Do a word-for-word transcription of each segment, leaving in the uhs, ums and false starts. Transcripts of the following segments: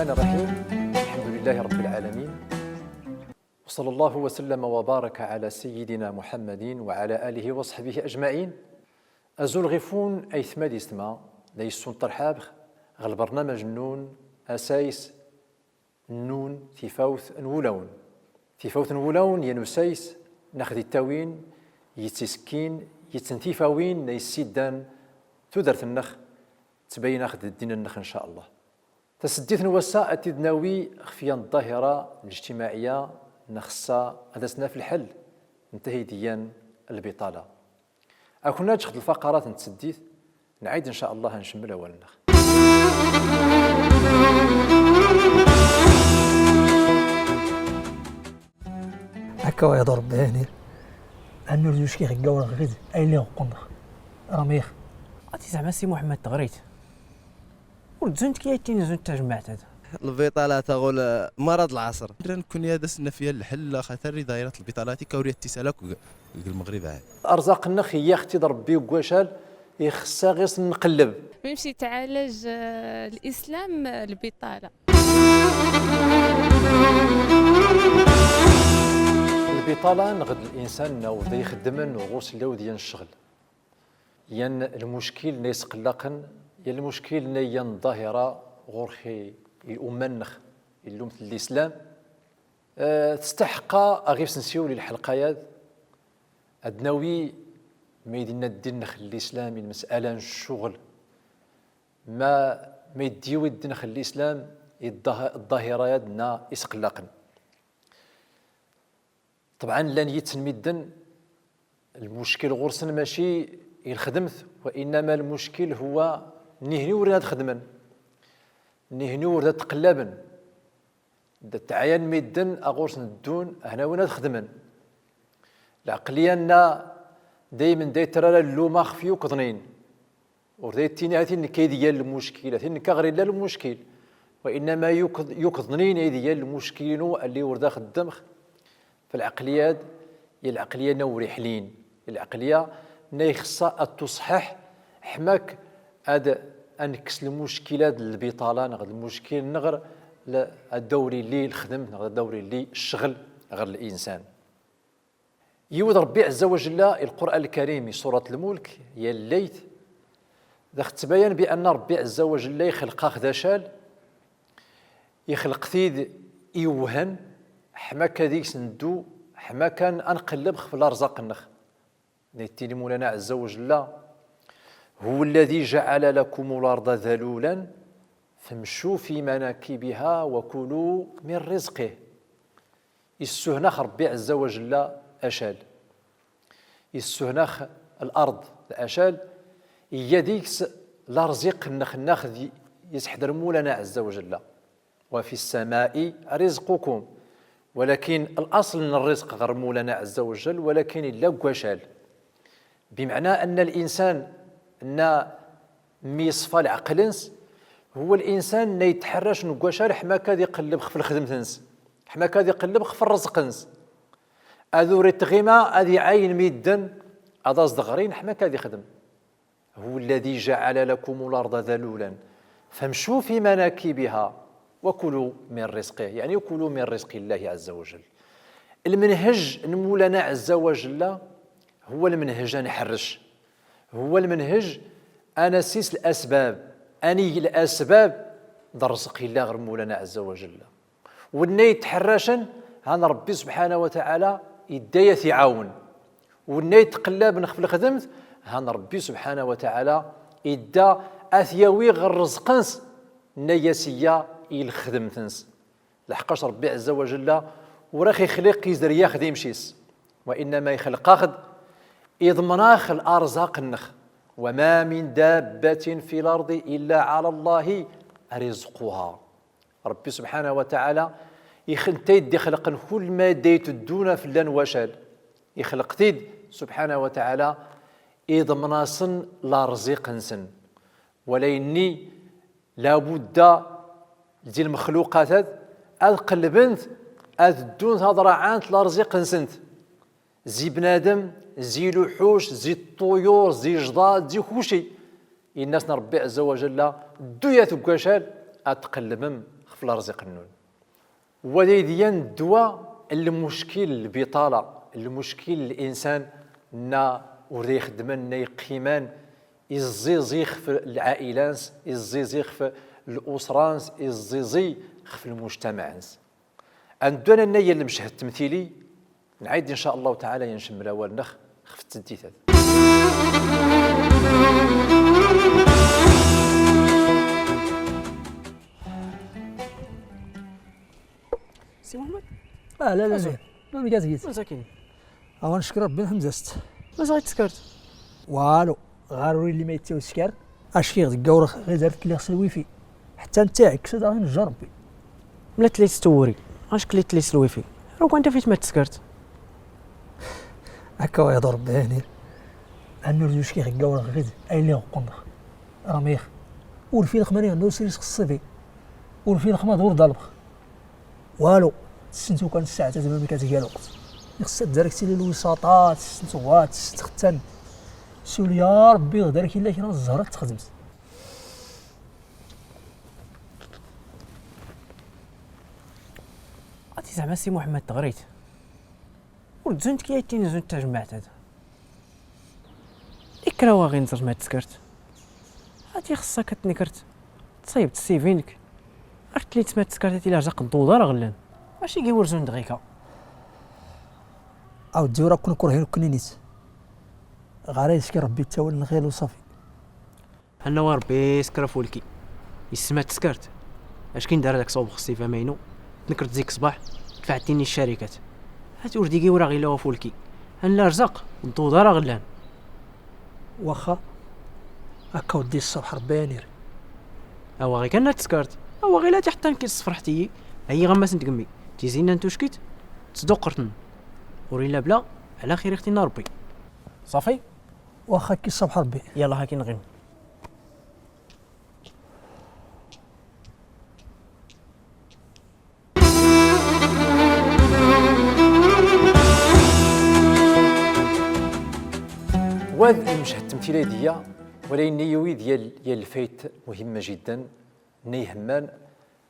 الرحمن الرحيم. الحمد لله رب العالمين. وصلى الله وسلم وبارك على سيدنا محمد وعلى آله وصحبه أجمعين. Azul ɣif-wen aytma d yessetma, la yessun ṭṭerḥabex ɣer lbernamaj nnun asayes nnun tifawt n wulawen. Tifawt n wulawen yan usayes nex di ttawin yettisekkin yetten tifawin na yessiddan tudert-nnex, ttbayen-ax-d ddin-nnex, ncallah. Taseddit n wass-a ad t-id-nawi xef yan ḍḍahira lijtimaɛiya nexsa ad as-naf lḥell, ntahi d yan lbiṭala. Ad ken-aǧǧ xed lfaqarat n tseddit, nɛid ncallah ad ncemmel awal-nnex. Akka wa yaḍ Rebbi, yani, annur d ucki ɣ gawra ɣid ay lliɣ qqunneɣ. Ramix. Ati zeɛma Si Muḥemmed teɣrit. Ur d-zunt kiyattin zunt tajmaɛt ad. Lbiṭala taɣul, eh, mara d lɛaṣer. Dran kun ya d as-naf ya lḥell, xatar i ḍahirat lbiṭala ti kawriyat tisal akk g-, g Lmeɣrib ɛad. Arẓaq-nnex iyax-t-id Rebbi g wacal, ixeṣṣ-aɣ is nqelleb. Même si tɛalaj, eh, lislam, eh, lbiṭala. Lbiṭala neɣ d linsan nna ur da ixeddmen u ɣur-s illa wid yan ccɣel. Yan lmuckil nna isqellaqen, yan lmuckil nna yan ḍahira ɣur-x i, i umma-nnex, i llumt n lislam. Eh, testaḥeqqa aɣ-ifs nsiwel i lḥelqa-yad, ad nawi ma i d-inna ddin-nnex n lislam i lmes'ala n ccɣel. Ma, ma i d-yiwi ddin-nnex n lislam i ḍḍah-, ḍḍahira-yad nna isqellaqen. Ṭebɛan, llan yitten midden, lmuckil ɣur-sen mačči i lxedmt, wa innama lmuckil huwa nihni ur ad xedmen, nihni ur ad tqellaben. Da ttɛayan midden a ɣur-sen ddun, hna win ad xedmen. Lɛeqliya-nna daymen da yettrara lluma xef yukḍnin. Ur da yettini hati nekk ay d-igan lmuckil, hati nekk aɣ-illa lmuckil. Wa innama yukḍ-, yukḍnin ay d-igan lmuckil-inu, alli ur da xeddmex. F lɛeqliya-d, i lɛeqliya-nna ur iḥlin. I lɛeqliya-nna ixeṣṣa ad tuṣḥeḥ, ḥmak ad, ad nekkes lmuckil-ad n lbiṭala, neɣ d lmuckil-nneɣ l-, ad da ur illi lxedmt, neɣ ad da ur illi ccɣel ɣer linsan. Yiwi-d Ṛebbi ɛezza wa jella i Lqur'an Lkarim, i Surat Lmulk, yallayt, da ɣ-tettbayan bi anna Ṛebbi ɛezza wa jella ixleq-aɣ d acal, ixleq-t-id iwhen, ḥma akka deg-s neddu, ḥma kan ad nqelleb xef larẓaq-nneɣ. Da yettini Mawlana ɛezza wa jella: هو الذي جعل لكم الأرض ذلولا فامشوا في مناكبها وكلوا من رزقه. Issuhn-ax Ṛebbi ɛezza wa jella acal. Issuhn-ax lard d acal, iga deg-s larẓiq-nneɣ, nna aɣ-d-yesseḥder Mawlana ɛezza wa jella. وفي السماء رزقكم. Walakin laṣel n ṛṛizq ɣer Mawlana ɛezza wa jella, walakin illa deg wacal. Bimɛna anna linsan, nna mi yeṣfa lɛeql-ns, huwa linsan nna yettḥarracen deg wacal ḥma akka ad iqelleb xef lxedmt-ns, ḥma akka ad iqelleb xef ṛṛezq-ns. Ad ur ittɣima ad iɛayen midden ad as-d-ɣrin ḥma akka ad ixdem. هو الذي جعل لكم الأرض ذلولا فامشوا في مناكبها وكلوا من رزقه، يعني كلوا من رزق الله عز وجل. Lmenhej n Mawlana ɛezza wa jella huwa lmenhej ad nḥerrec. Huwa lmenhej ad nasis lasbab, ad neg lasbab d ṛṛezq yella ɣer Mawlana ɛezza wa jella. Wenna yettḥerracen, han Ṛebbi subḥanahu wa taɛala idda ad t-iɛawen. Wenna yettqellaben xef lxedmt, han Ṛebbi subḥanahu wa taɛala idda ad t-yawi ɣer ṛṛezq-ns, nna yas iyya i lxedmt-ns. Leḥqac Ṛebbi ɛezza wa jella ur aɣ-ixliq izeryax d imci-s, wa innama ixleq-aɣ-d, iḍmen-aɣ larẓaq-nneɣ. وما من دابة في الأرض إلا على الله رزقها. Ṛebbi subḥanahu wa taɛala ixen-, netta i d-ixelqen kull madda iteddun a fell-an wacal. Ixleq-t-id subḥanahu wa taɛala, iḍmen-asen larẓiq-nsen. Walayenni labudda zi lmexluqat ad, ad qellbent, ad ddunt ad ṛaɛant larẓiq-nsent. Zi bnadem, zi luḥuc, zi ṭṭuyur, zi jḍad, zi kulci. Inna-asen Ṛebbi ɛezza wa jella: dduyat deg wacal, ad tqellbem xef larziq-nnun. Wa d ayd iyan ddwa n lmuckil n lbiṭala, lmuckil n linsan nna ur da ixeddmen, nna iqqiman, izziẓi xef lɛaila-ns, izziẓi xef lusra-ns, izziẓi xef lmujtamaɛ-ns. Ad neddu ad nannay yal lmeched ttemtili, nɛid in ca Allahu taɛala ad ncemmel awal-nnex xef tseddit-ad. Si Muḥemmed? Ah, la, la, la. Ma mgazgit. Masakin. Awa neckeṛ Ṛebbi, nḥemd-as. Masakin teskert. Walu. Ɣer ur illi ma yettaw sker. Acki ɣ deg awreɣ ɣizer tliɣ s lwifi. Ḥetta netta iɛekkes daɣen jja Ṛebbi. Mla tliɣ s twuri. Acki tliɣ s lwifi. Rukan tafit ma teskert. Akka wa yehder Ṛebbi, yani. Annu rzu acki ɣ deg awreɣ ɣiz ay lliɣ qundex. Rmiɣ. Ur filex mani annu sris xṣibi. Ur filex ma d ur dalbex. Walu. Tessentu kan ssaɛt azmam ika tga lweqt. Ixṣṣa ad darek tili lwisaṭa, tessentu wa, tessentu xettan. Suli ya Ṛebbi, ɣ darek illa kra n zzher ad texdemt. Ati zeɛma Si Muḥemmed teɣrit? Ur d-zunt kya ittin zunt tajmaɛt ad. Ikra wa ɣin zerma teskert. Ati xeṣṣa ka tnekrt. Tsaybt ssivi-nnek. Ar tlit ma teskert ati la zaq ddudar ɣllan. Maci gi ur zun dɣika. Aw d-ura kun kurhin kunninit. Ɣara yesken Ṛebbi ttawil n lxir u ṣafi. Hanna wa Ṛebbi iskra fulki. Yessma teskert. Ackin dara dak ṣawb xṣif amaynu. Tnekrt zik ṣbaḥ. Dfɛt-ini ccarikat. Hat ur digi ur aɣ illa wa fulki. Hanna rzaq. Ddudar aɣ llan. Waxa. Akka weddi ṣṣabaḥ Ṛebbi yanir. Awa ɣi kan teskert. Awa ɣi la tiḥtan ki tṣefraḥt-iyi. Ayi ɣammas n tgemmi. Tizi-nna n tuckit. Tesduqqert-n. Ur illa bla. Ɛla xir ixtina Ṛebbi. Ṣafi? Waxa ki ṣṣabaḥ Ṛebbi. Yalla haki nɣim. Wad lmeched ttemtili ay d-iya, wala inni yuwi-d yal, yal lfayt muhimma jiddan, nna ihemman,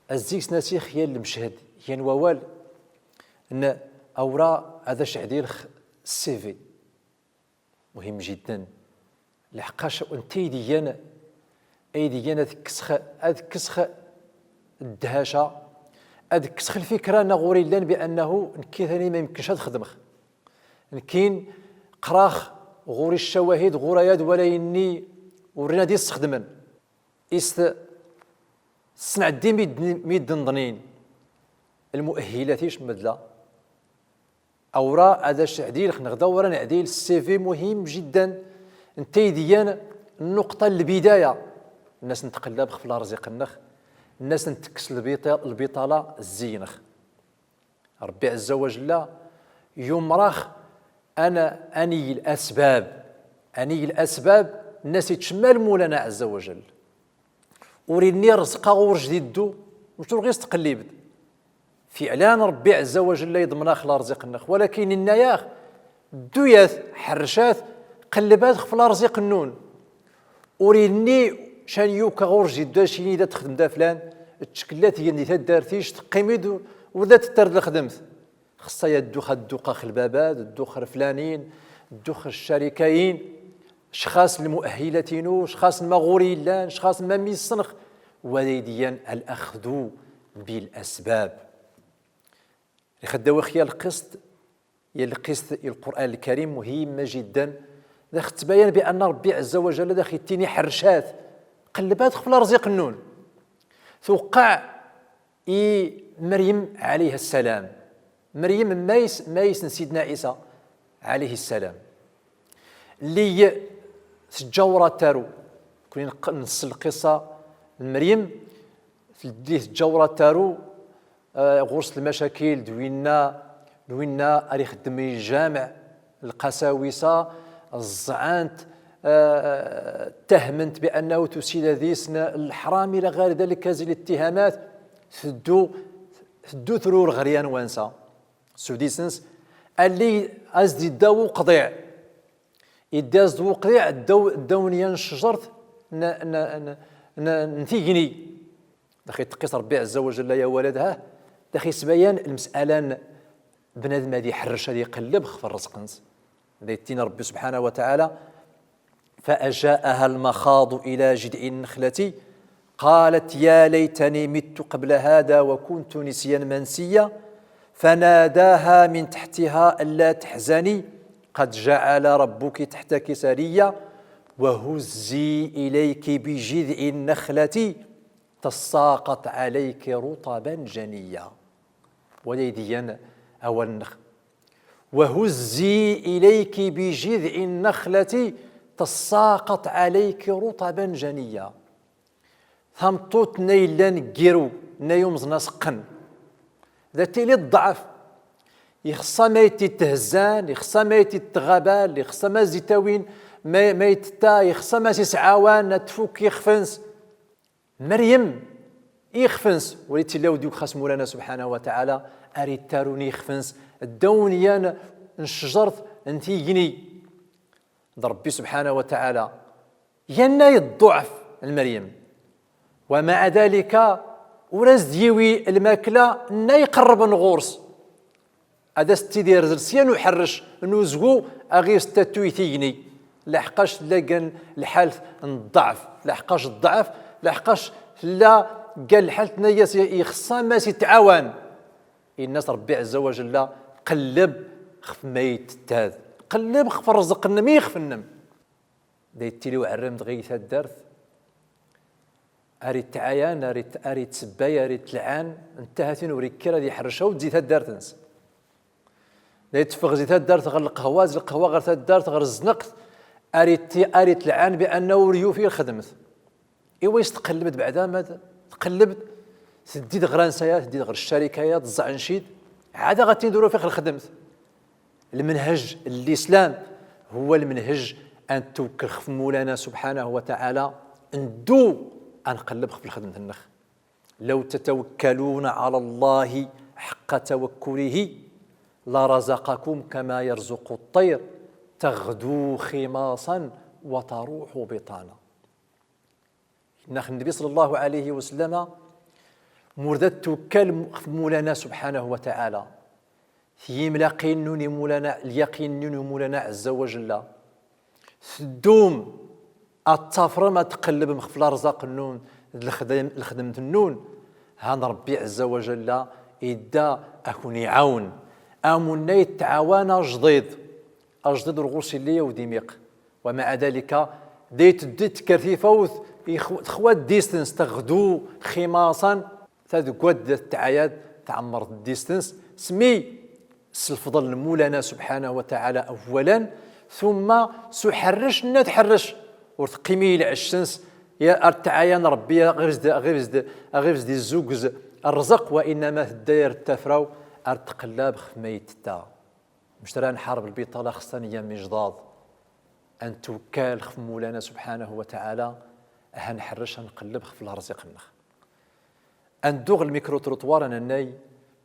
azig s nasix yal lmeched, yan wawal, n awra ad ac-ɛdilx C V. Muhim jiddan. Leḥqac netta ay d-igan, ay d-igan ad kkseɣ, ad kkseɣ ddhaca, ad kkseɣ lfikra nna ɣur-i llan bi annahu nekki tani ma yemkenx ad xedmeɣ. Nekkin qqraɣ ɣur-i ccawahid, ɣur-i ayad wala ayenni ur rin ad isxedmen. Is t-, tesnɛeddi mi d-, mi d-nḍnin lmu'ahhilat icemmedla. Awra ad ac-ɛdilx neɣ d awra n ɛdil, C V muhim jiddan. Netta ay d-igan nnuqṭa n lbidaya. Nna as ntqellab xef larziq-nneɣ, nna as ntekkes lbiṭa-, lbiṭala zzi-nneɣ. Ṛebbi ɛezza wa jella yumer-aɣ ad n-, ad neg lasbab, ad neg lasbab, nna as ittcemmal Mulana ɛezza wa jell. Ur inni ṛezq-aɣ ur jdid ddu, mec ur ɣis tqellib-d. Fiɛlan, Ṛebbi ɛezza wa jell iḍmen-aɣ larziq-nneɣ, walakin inna-yaɣ, dduyat, ḥerrcat, qellbat xef larziq-nnun. Ur inni, can yukaɣ ur jdid ddu, acini da texdem da flan, ttceklat gen di taddart-ic, teqqim-id, ur da tettar d lexdemt. Xeṣṣa ya ddux ad dduqax lbabad, ddux ar flanin, ddux ar ccarikayin, cxas lmu'ahhilat-inu, cxas ma ɣur-i yellan, cxas ma mi ssnex, wa d ay d-iyan al-axdu bil asbab. Lxeddaw ixya lqist, ya lqist i Lqur'an Lkarim muhimma jiddan, da xettbayan bi anna Ṛebbi ɛezza wa jalla da xittini ḥerrcat, qellbat xef larziq-nnun. Tuqeɛ i Meryem ɛalayha ssalam. Meryem, mays, mays n Sidna Ɛisa ɛalayhi ssalam. Lli tejja ur ad taru. Kuni nq-, ness lqissa n Meryem, lli tejja ur ad taru, eh, ɣur-s lmacakil d winna, d winna ar ixeddem i lǧameɛ, lqasawisa ẓẓɛant, eh, tahment bi annahu tusi-d ad-is n leḥram ila ɣayr dalik, hazi littihamat, teddu, teddu trur ɣer yan wansa. Sudis-ns, alli as-d-idda uqḍiɛ. Idda-as-d uqḍiɛ ddaw, ddaw n yan ccjert n, n, n, n, n tigni. Dax itteqqis Ṛebbi ɛezza wa jalla ya walad, ha? Dax isbayan lmes'ala n bnadem ad iḥerrec, ad iqelleb xef ṛṛezq-ns. Da ittin Ṛebbi subḥanahu wa taɛala: فأجاءها المخاض إلى جذع النخلة قالت يا ليتني مت قبل هذا وكنت نسيا منسيا فناداها من تحتها ألا تحزني قد جعل ربك تحتك سريا وهزي إليك بجذع النخلة تساقط عليك رطبا جنيا. Wa d ayd igan awal-nneɣ. وهزي إليك بجذع النخلة تساقط عليك رطبا جنيا. Tameṭṭut nna yellan g iru, nna yumẓen aseqqen. Da tili ḍḍeɛf. Ixṣṣa ma ittithezzan, ixṣṣa ma ittitɣabal, ixṣṣa ma zitawin, ma, ma ittetta, ixṣṣa ma s-isɛawan, ad tfukk ixf-ns. Meryem, ixf-ns, wali tilla wd yukk xas Mulana subḥanahu wa taɛala, ar ittarun ixf-ns, ddaw n yan n ccjert n tigni. D Ṛebbi subḥanahu wa taɛala, yanna i ḍḍuɛf n Meryem. Wa maɛa dalika, ur as-d-yiwi lmakla nna iqerrben ɣur-s. Ad as-tt-id-irzel sya n uḥerrec n uzwu, a ɣ-istettuy tigni. Laḥqac tella ggan lḥalt n ḍḍeɛf, laḥqac ḍḍeɛf, laḥqac tella ggan lḥalt n ayas ixṣṣa ma s-itɛawan. Inna-s Ṛebbi ɛezza wa jalla: qelleb xef ma ittettad, qelleb xef ṛṛezq-nnem ixf-nnem. Da ittili uɛerrim dɣi i taddart, ar ittɛayan, ar itt-, ar ittsebbay, ar ittlɛan, netta hatin ur ikkir ad iḥerrec awd zi taddart-ns. Da itteffeɣ zi taddart ɣer lqahwa, zi lqahwa ɣer taddart, ɣer zzneqt, ar itt-, ar ittlɛan bi anna ur yufi lxedmt. Iwa is tqellbed beɛda ma d-, tqellbed, teddi-d ɣer ansaya, teddi-d ɣer ccarika-ya, tẓeɛ ncid, ɛad a ɣ-tin-d ur ufiɣ lxedmt. Lmenhej n lislam huwa lmenhej a ntwekkel xef Mulana subḥanahu wa taɛala, nddu a nqelleb xef lxedmt-nneɣ. لو تتوكلون على الله حق توكله لرزقكم كما يرزق الطير تغدو خماصا وتروح بطانا. Inna-x Nnbi ṣalla Llahu ɛalayhi wa sallama, ma ur da twekkalem xef Mulana subḥanahu wa taɛala, f yimlaqin-nnun i Mulana, lyaqin-nnun i Mulana ɛezza wa jalla, teddum ad tafrem, ad tqellbem xef larzaq-nnun d lxedm-, lxedmt-nnun, han Ṛebbi ɛezza wa jalla idda a ken-iɛawen. Amunna ittɛawan ajdid. Ajdid ur ɣur-s illi awd imiq. Wa maɛa dalika, da iteddi tekker tifawt, ixw-, texwa ddist-ns, teɣdu ximaṣan, ta deg waddad tettɛayad, tɛemmer ddist-ns, smi s lefḍel n Mulana subḥanahu wa taɛala awwalan, tumma s uḥerrec nna tḥerrec, ur teqqim i lɛecc-ns, ya ar ttɛayan Ṛebbi, a ɣ-ibzd, a ɣ-ibzd, a ɣ-ibzd izzugz rrezq, wa innama tedda ar ttafraw, ar tqellab xef ma ittetta. Mec ara nḥareb lbiṭala, xeṣṣan ayyam ijḍaḍ, a ntwekkal xef Mulana subḥanahu wa taɛala, a nḥerrec, a nqelleb xef larẓiq-nneɣ. A nddu ɣer lmicro-trottoir, a nannay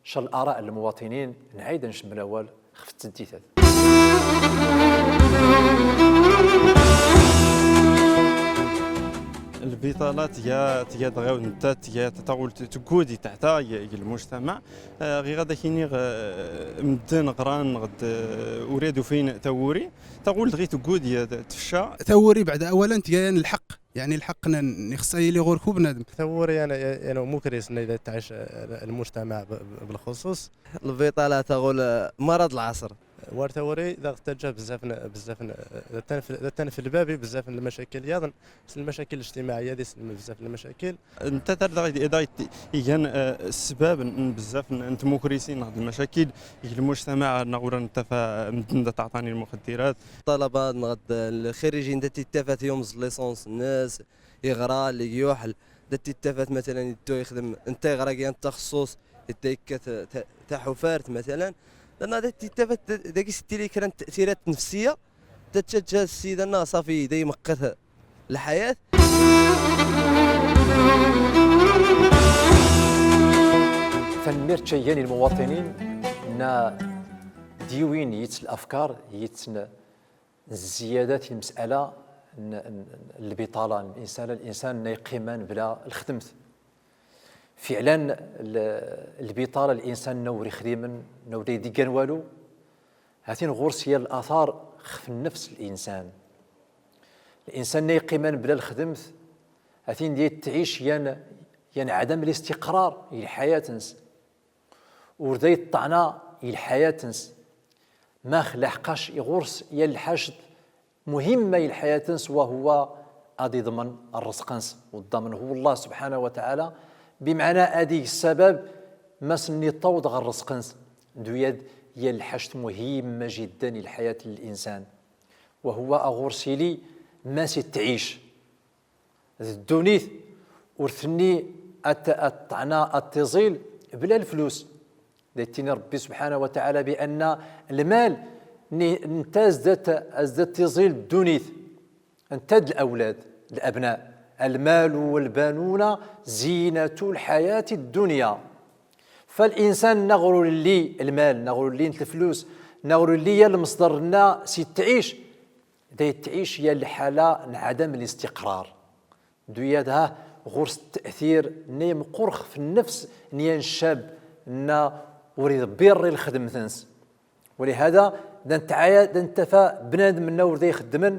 ca l'ara n lmuwaṭinin, nɛid a ncemmel awal xef tseddit-ad. Lbiṭala tga, tga tɣiwt netta, tga taɣult teggud i teɛta g, g lmujtamaɛ. Eh, ɣiɣ ad ak-iniɣ, eh, medden ɣran neɣ d, eh, ur ad ufin tawuri. Taɣult ɣi teggud, ya, tefca. Tawuri, beɛda, awalan, tga yan lḥeqq. Yeɛni, lḥeqq n, n ixṣṣa yili ɣur-k u bnadem. Tawuri, yan, yan umukris, nna ida tɛic, eh, lmujtamaɛ b, b, bilxuṣuṣ. Lbiṭala taɣul, eh, maraḍ lɛaṣr. War tawuri, daɣ tettaǧǧa bezzaf n, bezzaf n, da tanf, da tanf lbab i bezzaf n lmacakil yaḍn. S lmacakil lijtimaɛiyya, d isem bezzaf n lmacakil. Netta tar daɣ i, daɣ i, igan, eh, ssbab n, n bezzaf n, n tmukrisin neɣ d lmacakil g lmujtamaɛ, neɣ ur nettafa medden da ttɛeṭṭin lmuxeddirat. Ṭṭalaba neɣ d lxirijin da tittafat yumẓ licence-nnes, iɣra, lig yuḥel, da tittafat matalan iddu ixdem, netta iɣra g yan taxṣṣuṣt, idda ikkat ta, taḥufart matalan. Lana da tittafat da, dagi s tili kra n ttatirat nefsiyya, da ttaǧǧa ssida-nneɣ ṣafi da imeqqet lḥayat. Tanemmirt ca igan i lmuwaṭinin nna d-yiwin yits lafkar, yits n, n zziyadat i lmes'ala n, n, n lbiṭala, n linsan, linsan nna iqqiman bla lxedmt. Fiɛlan, l-, lbiṭala, linsan nna ur ixdimen, nna ur da ideggan walu, ha-t-in ɣur-s yan latar xef nnefs n linsan. Linsan nna iqqiman bla lxedmt, ha-t-in da ittɛic yan, yan ɛadam listiqrar i lḥayat-ns. Ur da iṭṭɛna i lḥayat-ns. Max? Laḥqac ɣur-s yan lḥact muhimma i lḥayat-ns, wa huwa ad iḍmen rrezq-ns, u ḍḍamen hu Llah subḥanahu wa taɛala, bimeɛna ad ig ssabab mass nna iṭṭawḍ ɣer rrezq-ns. Duyad yan lḥact muhimma jiddan i lḥayat n linsan, wa huwa aɣur-s ili mass ittɛic. D ddunit ur tenni ad t-, ad ṭṭɛna, ad t-iẓil bla leflus. Da ittini Ṛebbi subḥanahu wa taɛala bi anna lmal n-, nta as da t-, as da t-iẓil ddunit, nta d lawlad, labna. المال والبنون زينة الحياة الدنيا. Fa linsan nna ɣur ur illi lmal, nna ɣur ur llint leflus, nna ɣur ur illi yan lmeṣder nna s ittɛic, da ittɛic yan lḥala n ɛadam listiqrar. Duyad ha ɣur-s ttatir nna imeqqur xef nnefs n yan ccab nna ur iḍebbir i lxedmt-ns. Walihada, da ntɛaya, da nttafa bnadem nna ur da ixeddmen,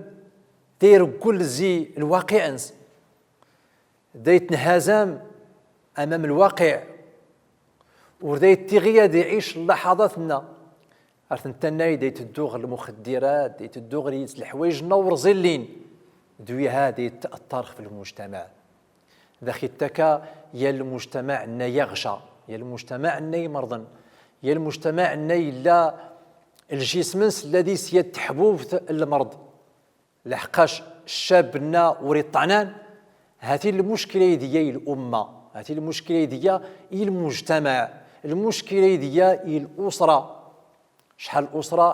da ireggel zi lwaqiɛ-ns. Da itnhazam amam lwaqiɛ. Ur da ittiɣi ad iɛic llaḥaḍat-nna. Ar tentannay da iteddu ɣer lmuxeddirat, da iteddu ɣer yis lḥwayej-nna ur ẓillin. Duyaha da itta'aṭṭar xef lmujtamaɛ. Da ax-ittakka yan lmujtamaɛ-nna yaɣca, yan lmujtamaɛ-nna imerḍen, yan lmujtamaɛ-nna illa ljism-ns illa di-s yat teḥbubt n lmerḍ. Laḥqac ccab-nna ur iṭṭɛnan, ha-t-i lmuckila ayd iya i lumma, ha-t-i lmuckila ayd iya i lmujtamaɛ, lmuckila ayd iya i lusra. Cḥal lusra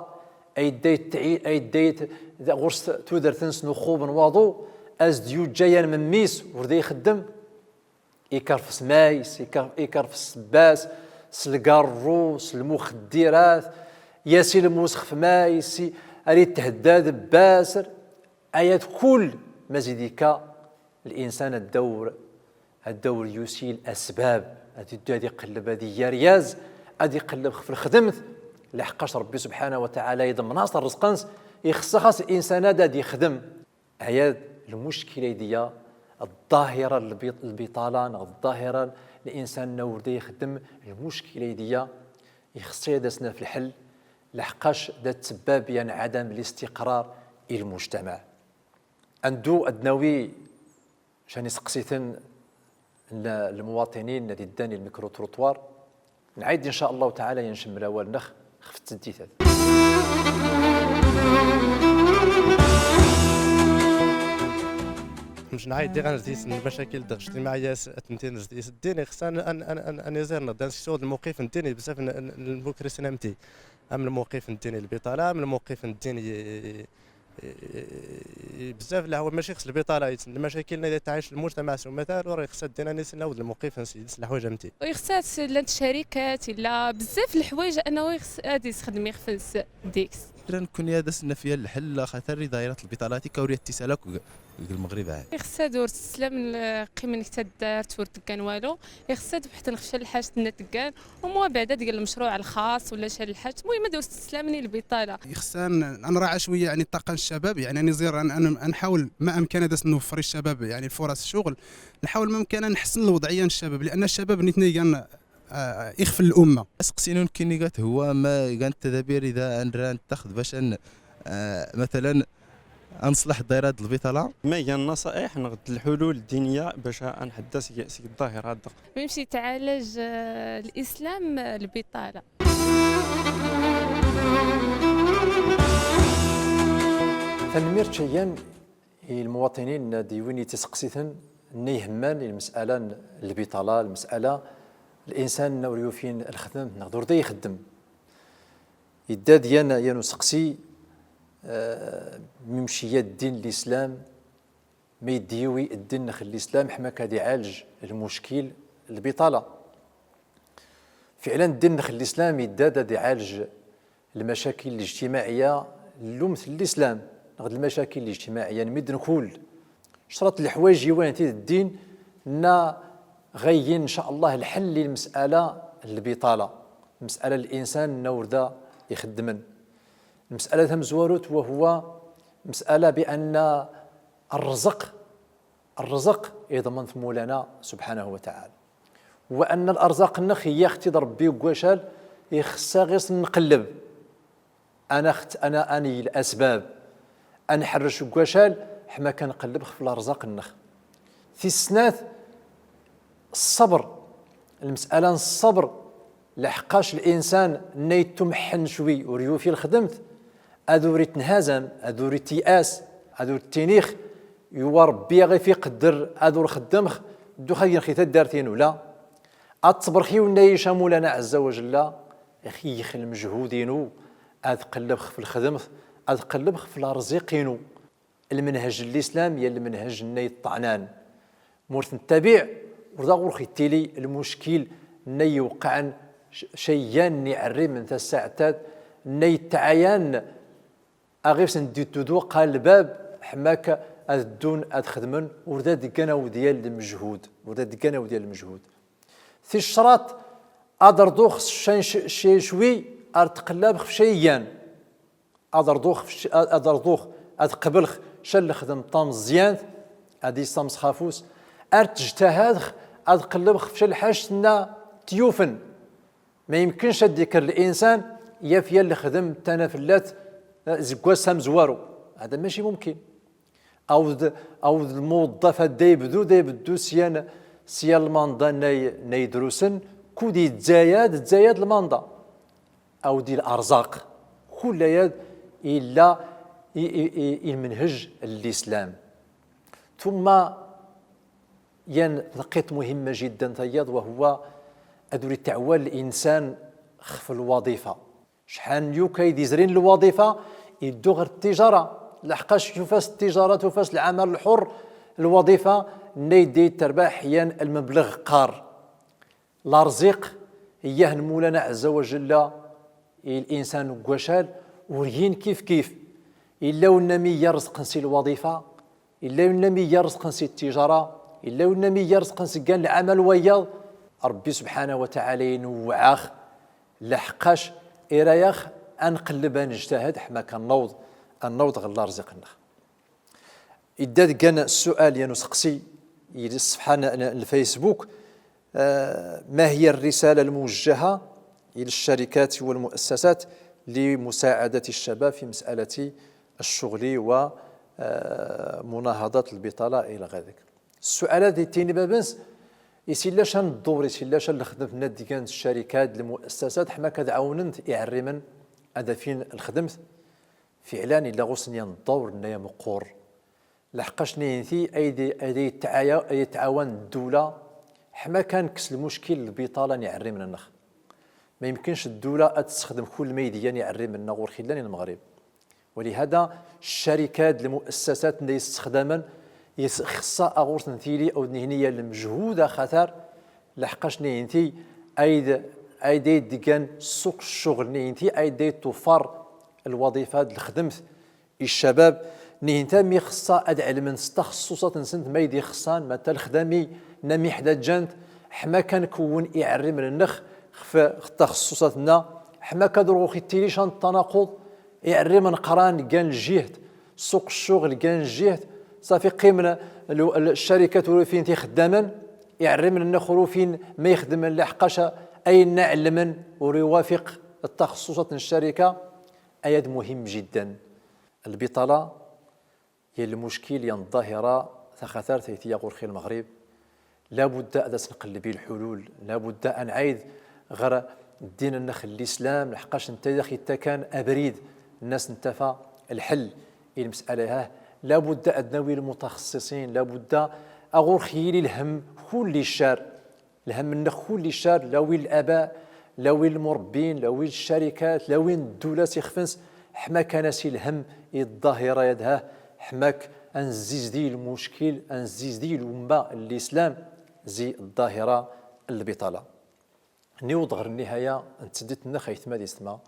ayd da ittɛi-, ayd da it-, da ɣur-s tudert-ns n uxxub n waḍu, as d-yuǧǧa yan memmi-s ur da ixeddem. Ikerfes may-s, iker-, ikerfes sebba-s, s lgarru, s lmuxeddirat, yas ilmus xef may-s, ar ithedda d bba-s, ayad kull ma zid ikka, linsan ad dawr, ad dawr yusi lasbab, ad iddu ad iqelleb ad iyaryaz, ad iqelleb xef lxedmt, laḥqac Ṛebbi subḥanahu wa taɛala iḍmen-as rrezq-ns, ixṣṣax-as linsan ad, ad ixdem. Ayad lmuckila ayd iya, ḍḍahira n lbi-, lbiṭala, neɣ ḍḍahira n linsan nna ur da ixeddem, lmuckila ayd iya, ixṣṣa ad as-naf lḥel, laḥqac da tsebbab yan ɛadam listiqrar i lmujtamaɛ. Ad nddu ad nawi can iseqsiten n lmuwaṭinin ad iddan i lmikru-trottoir. Nɛayd, in ca Llah taɛala, ad ncemmel awal-nnex xef tseddit-ad. Mec nɛayd diɣ an zdis n lmacakil d ijtimaɛiyat, ad tent-in zdis ddin, ixṣṣa an, an, an, an, an iẓir neɣ d an seksu d lmewqif n ddin i bzaf n, n, n lmukrisin amti. Am lmewqif n ddin i lbiṭala, am lmewqif n ddin i, i, i, i, bzaf n leḥwayeǧ, mačči xas lbiṭala, i lmacakil nna i tɛic lmujtamaɛ s umata, alors ixṣṣa ddin ad isinna awd lmewqif n s-, s leḥwayeǧ amti. Ixṣṣa llant ccarikat, illa bzaf n leḥwayeǧ, annahu ixṣṣa ad isxedm ixef-ns deg-s. Kra nekkni ad as-naf yan lḥel, axater i ḍahirat lbiṭala tikka ur ittisal akk g-, g Lmeɣrib ɛad. Ixṣṣa ad ur teslamen, eh, qqimen g taddart ur teggan walu. Ixṣṣa ad bḥten xef ca lḥaǧt nna teggan. Umbeɛd ad gen lmecruɛ lxaṣ wala ca lḥaǧt. Lmuhim ad ur teslamen i lbiṭala. Ixṣṣa ad nraɛa cwiya, يعني، الطاقة الشباب، يعني، ad nẓir, ad n-، ad n-، ad nḥawel ma amkan ad as-nweffer i ccabab, يعني، فرص الشغل. نحاول ما أمكن أن نحسن الوضعية للشباب، لأن الشباب nitni gan, ah, ixef n lumma. Aseqsi-inu nekkini gat huwa ma gan tadabir ida ad nra nettaxed bac ad n-, ah, matalan, ad nṣleḥ ḍḍahirat d lbiṭala. Ma gan naṣa'iḥ neɣ d lḥulul ddiniya bac ad nḥedda seg, seg ḍḍahirat-a. Memx itɛalaj, ah, lislam, ah, lbiṭala. Tanemmirt cayyan i lmuwaṭinin d win ittiseqsiten nna ihemman i lmes'ala n lbiṭala, lmes'ala n linsan nna ur yufin lxedmt neɣ d ur da ixeddem. Idda-d yan, yan useqsi, eh, mimci ya ddin n lislam, ma idda-d yiwi ddin-nnex n lislam ḥma k ad iɛalej lmuckil n lbiṭala. Fiɛlan, ddin-nnex n lislam idda-d ad iɛalej lmacakil lijtimaɛiya n lummat n lislam, neɣ d lmacakil lijtimaɛiya n medden kull. Cṭaṭ n leḥwayeǧ iwayen tid ddin nna ɣa yin, إن شاء الله, lḥel i lmes'ala n lbiṭala, lmes'ala n linsan nna ur da ixeddmen. Lmes'ala tamezwarut, وهو مسألة بأن الرزق, الرزق iḍmen-t Mawlana سبحانه وتعالى. وأن الأرزاق-nneɣ iyyix-tt-id Ṛebbi g wacal, ixeṣṣa ɣir-s nqelleb. Ad naxt, ad na-, ad neg lasbab, ad nḥerrec g wacal, ḥma kan nqelleb xef larzaq-nneɣ. Tis snat, ṣṣebr. Lmes'ala n ṣṣebr, leḥqac linsan nna ittumeḥḥen cwi ur yufi lxedmt, ad ur ittenhazam, ad ur ityas, ad ur ittinix, iwa Ṛebbi aɣ if iqedder ad ur xeddmx, ddux ad ginx i taddart-inu, la. Ad ṣebrex iw nna ica Mawlana ɛezza wa jella, ixyix lmejhud-inu, ad qellebx f lxedmt, ad qellebx f larẓiq-inu. Lmenhaj n lislam ya lmenhaj nna iṭṭɛnan. Ma ur t-nettabiɛ, ur da ɣur-x ittili lmuckil nna iwqɛen c-, cayyan n iɛerrimen tasaɛt-ad, nna ittɛayan aɣ ifs n d-ittudu qa lbab, ḥma k ad ddun ad xedmen, ur da deggan awd ya lmejhud, ur da deggan awd ya lmejhud. Tis craḍt, ad rḍux ccan c-, c-, cwi ar tqellabx f cayyan. Ad rḍux f c-, ad rḍux ad qeblx ca lxedmt tameẓẓyant, ad issamsex afus, ar tejtahadx ad qellebx f ca lḥact nna tyufen. Ma yemkenc ad d-ikker linsan yaf ya lxedmt tanafellat, eh, zeg wass amezwaru. Hada maci mumkin. Awd, awd lmuwaḍḍaf ad da ibdu, da ibdu sya n, sya lmanḍa nna i, nna idrusen, kud izzayad, izzayad lmanḍa. Awd i larzaq. Kull ayad illa i, i, i, i lmenhaj n lislam. Tumma yan taqqiṭ muhimma jiddan tayaḍ, wa huwa ad ur itɛawal linsan xef lwaḍifa. Cḥal n yuka i d-izrin lwaḍifa, iddu ɣer ttijaṛa. Laḥqac tufa-s ttijaṛa, tufa-s lɛamal lḥuṛ, lwaḍifa, nna idda itterbaḥ yan lmebleɣ qqar. Larẓiq, iyyah n Mawlana ɛezza wa jella, i linsan g wacal, ur gin kifkif. Illa winna mi iyya rrezq-nnes i lwaḍifa, illa winna mi iyya rrezq-nnes i ttijaṛa, illa winna mi iyya rrezq-nnes g yan lɛamal wayaḍ, Ṛebbi subḥanahu wa taɛala inewweɛ-aɣ, laḥqac ira-yaɣ ad nqelleb ad nejtahad ḥma kan nawḍ, ad nawḍ ɣer larẓiq-nneɣ. Idda deg-an ssual yan useqsi, i ṣṣefḥa n, n, n lFacebook, eh, ما هي الرسالة الموجهة إلى الشركات والمؤسسات لمساعدة الشباب في مسألة الشغل و، eh, مناهضة البطالة إلى غير ذلك. Ssual-ad ittini bab-ns, is illa ca n ddawr, is illa ca n lxedmt nna d-gant ccarikad, lmuassasat, ḥma k ad ɛawnent iɛerrimen ad afin lxedmt. Fiɛlan, illa ɣur-sen yan ddawr nna ameqqur. Laḥqac nna inti ay d, ay d, ay d-yettɛawa-, ay yettɛawan ddula, ḥma kan kkes lmuckil lbiṭala n iɛerrimen-nneɣ. Ma yemkenc ddula ad tessexdem kull ma ay d-iyan iɛerrimen-nneɣ ɣur-x illan i Lmeɣrib. Walihada, ccarikad, lmuassasat nna yessexdamen, yes-, xeṣṣa aɣur-ten tili awd nihni ya lmejhud axatar, laḥqac nna inti ay d, ay d, ay d-ggan ssuq ccɣel, nna inti ay d, ay d-tuffar lwaḍifa d lxedmt i ccabab, nna inti mi xeṣṣa ad ɛelmen s taxeṣṣuṣat-nsent ma ay d-ixeṣṣan, ma d talexdami nna mi ḥdaǧǧant, ḥma kan kewwen iɛerrimen-nnex xef, xef taxeṣṣuṣat-nna, ḥma kan ur ɣur-x ittili ca n ttanaquḍ, iɛerrimen qran ggan ljihd, ssuq ccɣel ggan ljihd, ṣafi qqimen l-, l-, ccarikat ur ufint ixeddamen, iɛerrimen-nnex ur ufin ma ixedmen, laḥqac ayen nna ɛelmen ur iwafiq taxeṣṣuṣat n ccarika. Aya d muhim jiddan. Lbiṭala ya lmuckil, ya ḍḍahira taxatart ay tili ɣur-x i Lmeɣrib. Labudda ad as-nqelleb i lḥulul, labudda ad nɛayd ɣer ddin-nnex n lislam, laḥqac netta i aɣ-ittakan abrid nna as-nttafa lḥell i lmes'ala-a. Labudda ad nawi lmutaxeṣṣiṣin, labudda aɣur-x yili lhemm kulli ccar. Lhemm-nnex kulli ccar, la win laba, la win lmurebbin, la win ccarikat, la win ddula s ixef-ns, ḥma kan as ilhem i ḍḍahira-ad-ha, ḥma k ad nzizdi lmuckil, ad nzizdi lumma n lislam zi ḍḍahira n lbiṭala. Niweḍ ɣer nnihaya n tseddit-nnex aytma d yessetma.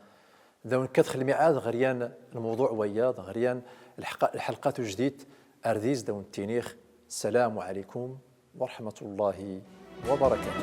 Daw nekkat x lmiɛad ɣer yan lmewḍuɛ wayaḍ, ɣer yan lḥeqa-, lḥelqa tujdit, ar diz daw nettini-x, السلام عليكم ورحمة الله وبركاته.